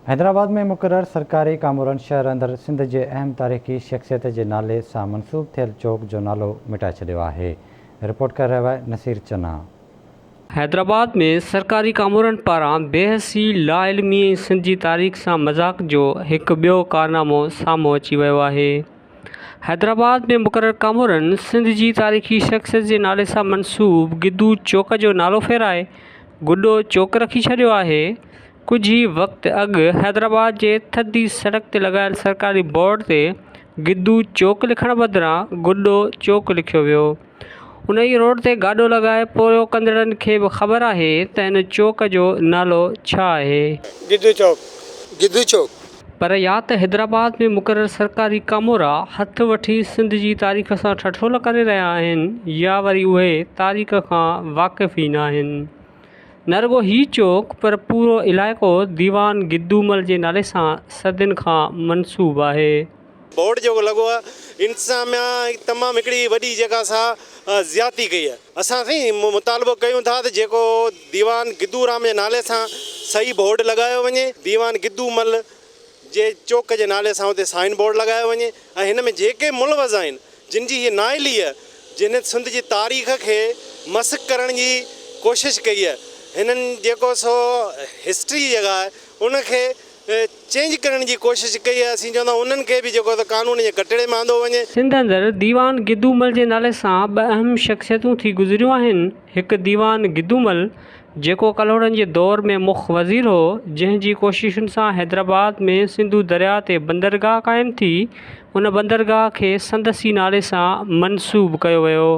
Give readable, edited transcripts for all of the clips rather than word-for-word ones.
حيدرآباد ۾ مقرر سرڪاري ڪامورن شهر اندر سنڌ جي اهم تاريخي شخصيت جي نالي سان منسوب ٿيل چوڪ جو نالو مٽائي ڇڏيو آهي. رپورٽ ڪري رهيو آهي نصير چنا. حيدرآباد ۾ سرڪاري ڪامورن پاران بيحسي، لاعلمي ۽ سنڌ جي تاريخ سان مذاق جو هڪ ٻيو ڪارنامو سامهون اچي ويو آهي. حيدرآباد ۾ مقرر ڪامورن سنڌ جي تاريخي شخصيت جي نالي سان منسوب گدو چوڪ جو نالو ڦيرائي گڊو چوڪ رکي ڇڏيو آهي. ڪجهه ئي وقت اڳ حيدرآباد جي ٿڌي سڙڪ تي لڳايل سرڪاري بورڊ تي گدو چوڪ لکڻ بدران گڊو چوڪ لکيو ويو. ان ئي روڊ تي گاڏو لڳائي پورهيو ڪندڙن کي به خبر آهي ته ان چوڪ جو نالو ڇا آهي. گدو چوڪ، گدو چوڪ. پر يا ته حيدرآباد ۾ مقرر سرڪاري ڪامورا هٿ وٺي سنڌ جي تاريخ سان ٺٺول ڪري رهيا آهن يا وري اهي تاريخ کان واقف ئي ناهن. نه رڳو هي چوڪ پر پورو علائقو ديوان گدومل جي نالي سان صدين کان منسوب آهي. بورڊ جيڪو لڳو آهي انتظاميا تمام هڪڙي وڏي جيڪا سا زيادتي ڪئي آهي اسان سائين مطالبو ڪيون ٿا ته جيڪو ديوان گدو رام جي نالي سان صحيح بورڊ لڳايو وڃي ديوان گدو مل جي چوڪ جي نالي سان اتي سائن بورڊ لڳايو وڃي ۽ هن ۾ جيڪي ملوث آهن جن جي هيء نااهلي جنھن سنڌ جي تاريخ کي مسخ ڪرڻ جي ڪوشش ڪئي آهي هنن جيڪو سو هسٽري جيڪا آهي ان کي چينج ڪرڻ جي ڪوشش ڪئي آهي اسين چوندا انهن کي به جيڪو سو قانون جي ڪٽهڙي ۾ آندو وڃي. سنڌ اندر ديوان گدومل جي نالي سان ٻه اهم شخصيتون ٿي گذريون آهن هڪ ديوان گدومل جيڪو ڪلهوڙن جي دور ۾ مک وزير هو، جنهن جي ڪوششن سان حيدرآباد ۾ سنڌو درياء تي بندرگاهه قائم ٿي، ان بندرگاهه کي سندس ئي نالي سان منسوب ڪيو ويو.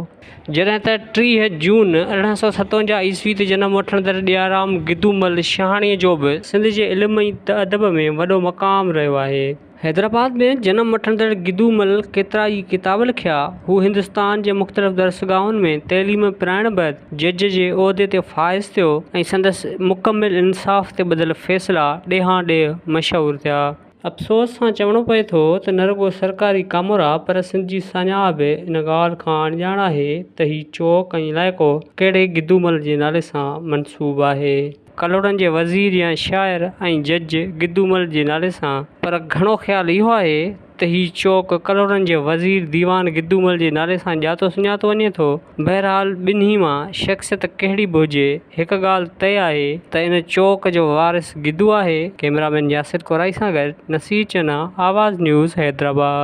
جڏهن ته 30 جون 1857 عيسوي تي جنم وٺندڙ ڏيارام گدومل شاهاڻيء جو به سنڌ جي علم ۽ ادب ۾ وڏو مقام رهيو آهي. حيدرآباد ۾ جنم وٺندڙ گدو مل ڪيترائي ڪتاب لکيا. هو هندستان جي مختلف درسگاهن ۾ تعليم پرائڻ بعد جج جي عهدي تي فائز ٿيو ۽ سندس مڪمل انصاف تي ٻڌل فيصلا ڏيهان ڏيهه مشهور ٿيا. افسوس سان چوڻو پئي ٿو ته نه رڳو سرڪاري ڪامورا پر سنڌ جي ساڃاهه به ان ڳالهه کان اڻڄاڻ آهي ته هي چوڪ ۽ علائقو ڪهڙي گدو مل جي نالي سان منسوب آهي. ڪلهوڙن جي وزير يا شاعر ۽ جج گدومل جي نالي سان، پر گهڻو خيال اهو آهي ته هي چوڪ ڪلهوڙن جي وزير ديوان گدومل جي نالي سان ڄاتو سڃاتو وڃي ٿو. بهرحال ٻنهي مان شخصيت ڪهڙي به هجي، هڪ ڳالهه طئي آهي ته ان چوڪ جو وارث گدو آهي. ڪئميرا مين ياسر ڪورائي سان گڏ نصير چنا، آواز نيوز حيدرآباد.